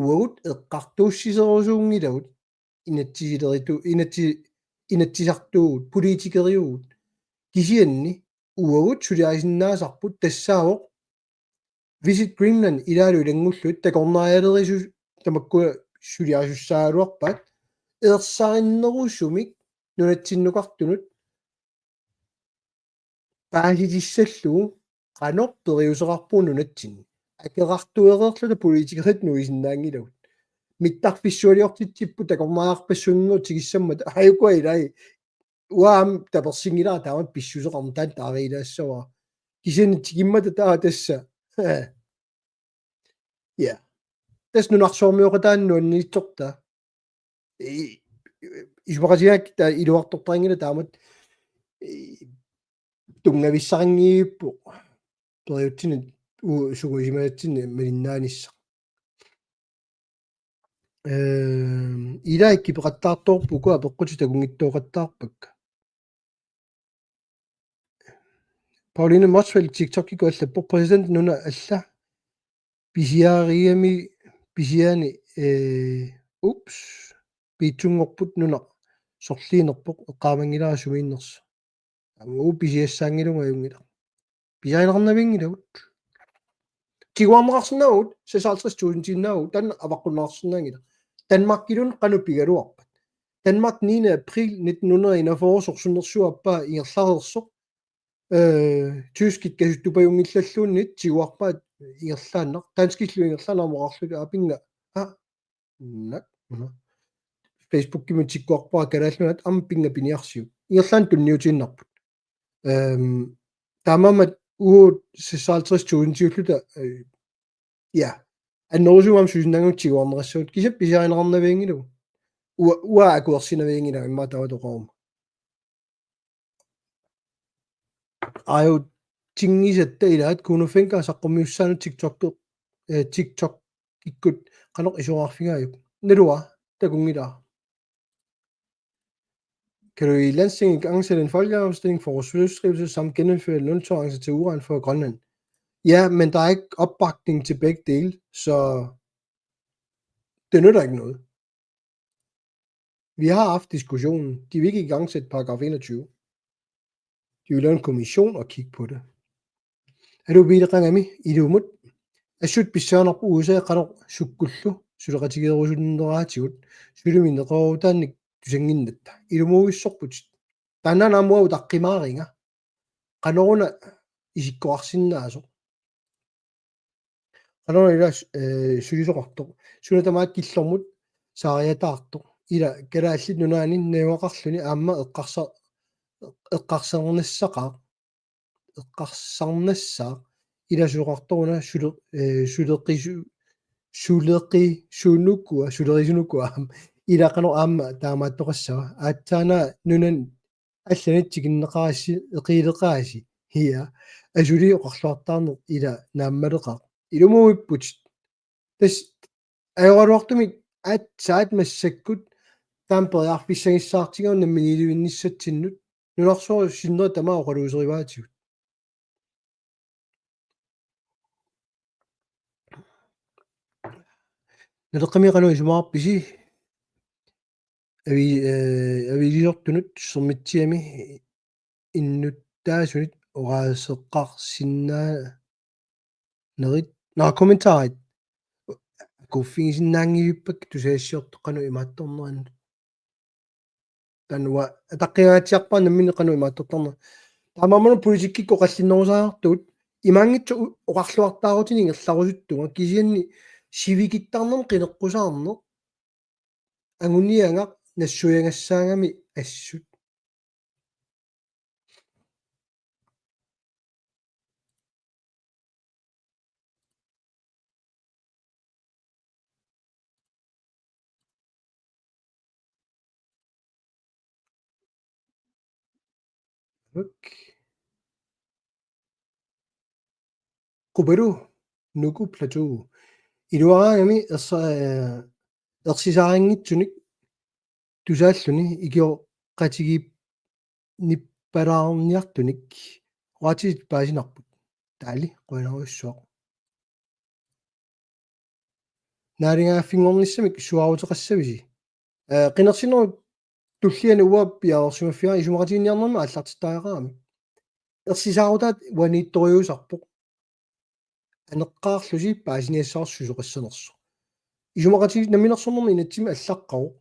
Uagut eqqartuussiserusuunngilagut inatsisileritu-, inatsi-, inatsisartuugut, politikeriugut. Kisianni uagut suliarisinnaasarput tassaavoq Visit Greenland ilaalu ilanngullugit takornarialerisu-, tamakku suliarisussagaluarpaat ersarinnerusumik nunatsinnukartunut paasitissallugu qanoq periuseqarpugut nunatsinni. Akerartuereerluta politikerit nuisinnaanngilagut. Mittarfissualiortitsipput takornariarpassuunngooq tigissammata. Aajukua ilai. Uanga aamma tapersinngilara taamatut pissuseqarneq, taanna taariilaassavara. Kisianni tikimmata taava tassa. Ja. Tassa nunarsuarmioqataani nuanniitsortaa. I-, isumaqatigiinngilakka taava iluartortarinngilara taamatut, i-, tunngavissaqanngilluinnarpoq. Periutsinut u-, sungiusimasatsinnik malinnaanissaq. Ehm, ilai kipeqattaartoorput, uku apeqqutit takunngitsooqattaarpakka. Pauline Motzfeldt TikTokikkut allappoq: Præsidentip nuna alla pisiarigami pisiani, eh, Ups. Piitsunngorput nuna. Sorliinerpoq eqqaamanngilara sumiinnersoq. Aamma uagut pisiassaanngilanga ajunngilaq. Pisiarineqarnavianngilagut. Tiguarneqarsinnaavugut, seksoghalvtreds tusindiinnaavugut, taanna avaqqunneqarsinnaanngilaq. Danmarkiluunniit qanoq pigaluarpat? Danmark niende april nitten hundrede enogfyrre sorsunnersuup aappaa ingerlareersoq. Øh, tyskit kasuttupajunngilalluunniit tiguarpaat ingerlaannaq. Danskillu ingerlaannaq oqarlutik aappinnga. Ah, nak, nå. Facebookimi tikkuarpara Kalaallit Nunaat aamma pinnga piniarsiuk. Ingerlaannaq tunniutiinnarput. Øhm, taamaammat uagut seksoghalvtreds tusindiulluta, øh, ja, annerusumik aamma susinnaanngilaq tiguarneqassagut, kisianni pisiarineqarnavianngilagut. Uanga, uanga akuersinavianngilara immaqa taava toqoruma. Ajunngisatta ilaat Kuno Fencker saqqummiussaanut TikTok, øh, TikTokikkut qanoq isorarfigaajuk. Naluara, takunngilara. Kan du i Landstinget igangsætte en folkeafstemning for vores flyskrivelse samt genindføre nultolerance til uran for Grønland? Ja, men der er ikke opbakning til begge dele, så det nytter ikke noget. Vi har haft diskussionen. De vil ikke igangsætte paragraf enogtyve. De vil lave en kommission og kigge på det. Alupiileqangami ilumut assut pissanganarpoq U S A qanoq sukkullu suleqatigeerusunneraatigut sulimi neqeroorutaannik tusannginnatta. Ilumuuissorputit. Taanna aamma utaqqimaaringa. Qanoruna isikkoqarsinnaasoq. Qanoruna ila, øh, sulisoqartoq. Suna tamaat killormut saariataartoq. Ila Kalaallit Nunaanni najugaqarluni aamma eqqarsa-, eqqarsarnassaqaaq. Eqqarsarnassaaq. Ila suleqartoruna sule-, øh, suleqisu-, suleqisunukua, sulerisunukua. Ila qanoq aamma taamaattoqassava. Aatsaana nunani allani tikinneqarassi, eqiileqarassi. Ja. Asuli oqarluartaarneq ila naammaleqaaq. Ilumuuipputit. Tassa ajoraluartumik aatsaat massakkut taama periarfissagissaartigaaq namminiilivinnissatsinnut. Nunarsuaq sinneri tamaat oqaluuserivaatigut. Naleqqami qanoq isumaqarpisi? Avi-, øh, aviilisortunut Sermitsiami innuttaasunit oqaaseqarsinnaanerit. Nå, kommentarit. Akuuffigisinnaanngivippakka tusagassiortoq qanoq imaattornerannut. Taanna uanga ataqqingaatsiarpara nammineq qanoq imaattortarnera. Taamaammat politikkikkut oqallinnerusariaqartugut imaanngitsoq u-, oqarluartaarutinik ingerlarusuttunga kisianni sivikittarnermik qineqqusaarneq anguniagaq nassuiagassaagami assut. Qubalu Nuku Plateau. Iluaraangami ersa-, øh, ersisarinngitsunik tusaalluni ikioqatigiinnippalaarniartunik oqaatigisatit paasinarput. Taali qujanarujussuaq. Naaligaaffinngornissamik suaaruteqassavisi? Øh, qinersinerup tulliani uanga piareersimaffiga isumaqatiginninniarnermi aallartittariaqarami. Ersisaarutaat uaniittoriusarpoq. Aneqqaarlusi paasiniassavarsi susoqassanersoq. Isumaqati-, namminersornermi inatsimmi allaqqavoq.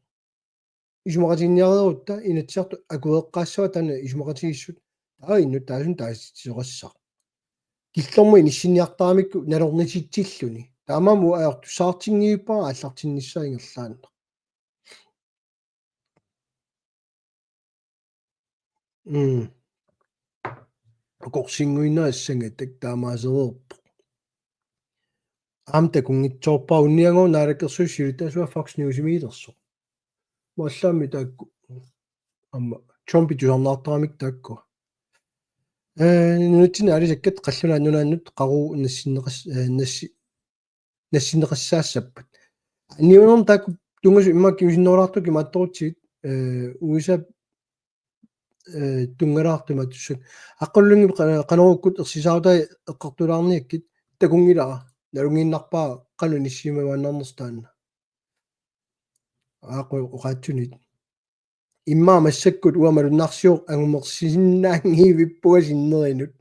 Isumaqatiginniareerutta Inatsisartut akueqqaassavaat taanna isumaqatigiissut. Taava innuttaasut taasitsisoqassaaq. Killormut inissinniartaramikku nalornisitsilluni. Taamaammat ajortussaatinngivippara aallartinnissaa ingerlaannaq. Mm. Oqorsinnguinnarissanngatta taamaasereerpoq. Aamma takunngitsoorpara unnianngooq naalakkersuisut siulittaasuat Fox Newsimiilersoq. Mallaami taakku. Aamma Trumpip tusarnaartaramik taakku. Øh, nunatsinni aalisakkat qallunaat nunaannut qaqugu nassinneqas-, øh, nassi-, nassinneqassaassappat. Niunermi taakku tunngasut immaqa kingusinnerulaartut imaattorutsigit, øh, U S A, øh, tunngalaartut imaattussat. Aqqalunngippata qa-, qanorukkut ersisaarutaat eqqartulaarniakkit takunngilara. Nalunngiinnarpara qanoq inissiimajuaannarnersoq taanna. Aaqqu oqaatsunit. Immaqa massakkut uanga malunnarsivoq angumersisinnaanngivippunga sinnerinut.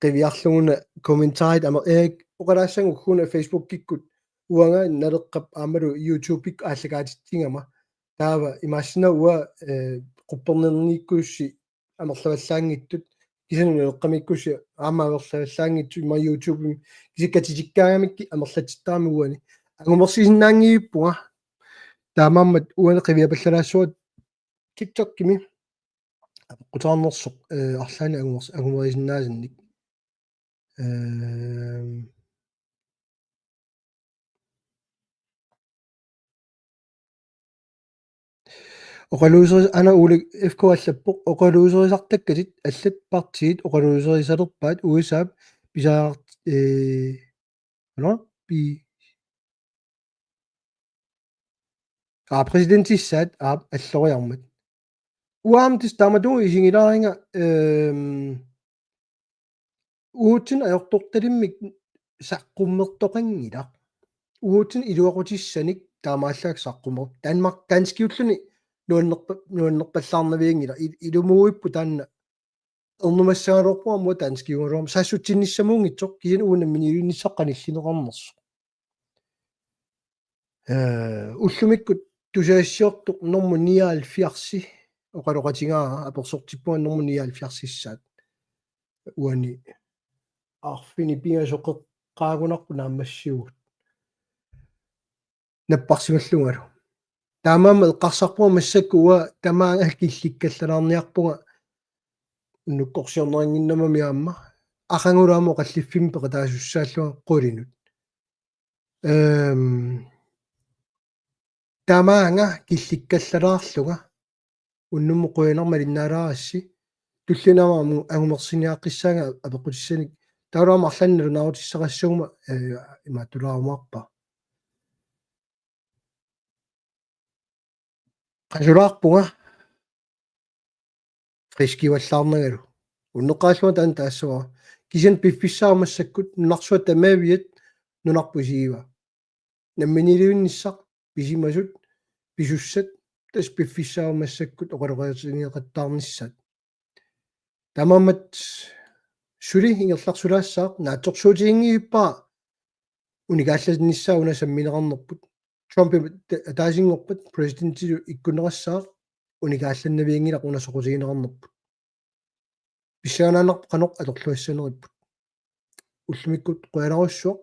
Qiviarluguna kommentarit amer-, eh, oqalaassanngoruna Facebookikkut uanga Naleqqap aammalu YouTubekkut aallakaatitsigama. Taava imaassinnaavoq uanga, eh, quppernerniikkussi amerlavallaanngitsut, kisianni Naleqqamiikkussi aamma amerlavallaanngitsut immaqa YouTubemi, kisianni katitikkaangamikkit amerlatittaramik uani. Angumersisinnaanngivippunga. Taamaammat uani qiviapallalaassuara TikTokimi. Apeqqutaarnersoq, eh, arlaannik angumers-, angumerisinnaasunik. Ehm. Oqaluuseris-, Ana Ole F K allappoq, oqaluuserisartakkatit allat partiit oqaluuserisalerpaat U S A-p pisaart-, eh, Nå, pi-, aa, præsidentissaat, aa, alloriarmat. Uanga tassa taamatut isigilaariga, ehm, uatsinnut ajortortalimmik saqqummertoqanngilaq. Uatsinnut iluaqutissanik taamaallaat saqqummer-, Danmark, danskiulluni nuannerpa-, nuannerpallaarnavianngilaq. Il-, ilumuuipput taanna ernumassagaluarpunga aamma danskiugaluarama, saassutsinnissamuunngitsoq, kisianni uagut namminiilivinnissaq qanillineqarnersoq. Eh, ullumikkut tusagassiortoq nummer nioghalvfjerds oqaloqatigaara, apersortippunga nummer nioghalvfjerdsissaat. Uani arfineq-pingasoq qeqqaagunarpoq naammassivugut. Napparsimallungalu. Taamaammat eqqarsarpunga massakkut uanga tamaanga killikkallalaarniarpunga unnukkorsiornerinnginnamami aamma. Aqagulu aamma oqalliffimmi peqataasussaallunga qulinut. Ehm, tamaanga killikkallalaarlunga. Unnummut qujanaq malinnaalaarassi. Tulliani aamma angu-, angumersiniaaqqissaanga apeqqutissanik. Taavalu aamma arlaannik nalunaarutissaqassuuguma, eh, imaattulaarumaarpara. Qasulaarpunga. Friskivallaarnangalu. Unneqqarillunga taanna taassavara. Kisianni piffissaq massakkut nunarsuaq tamaaviat nunarput isigivaat. Namminiilivinnissaq, pisimasut, pisussat, tassa piffissaq massakkut oqaloqatigineqattaarnissaat. Taamaammat suli ingerlarsulaassaaq, naatsorsuutiginngivippara unikaallannissaa una sammineqarnerput. Trump ataasinngorpat præsidentilu ikkunneqassaaq, unikaallannavianngilaq una soqutigineqarnerput. Pissanganaannarpoq qanoq atorluassaneripput. Ullumikkut qujanarsuaq,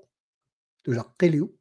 tusaqqiliup.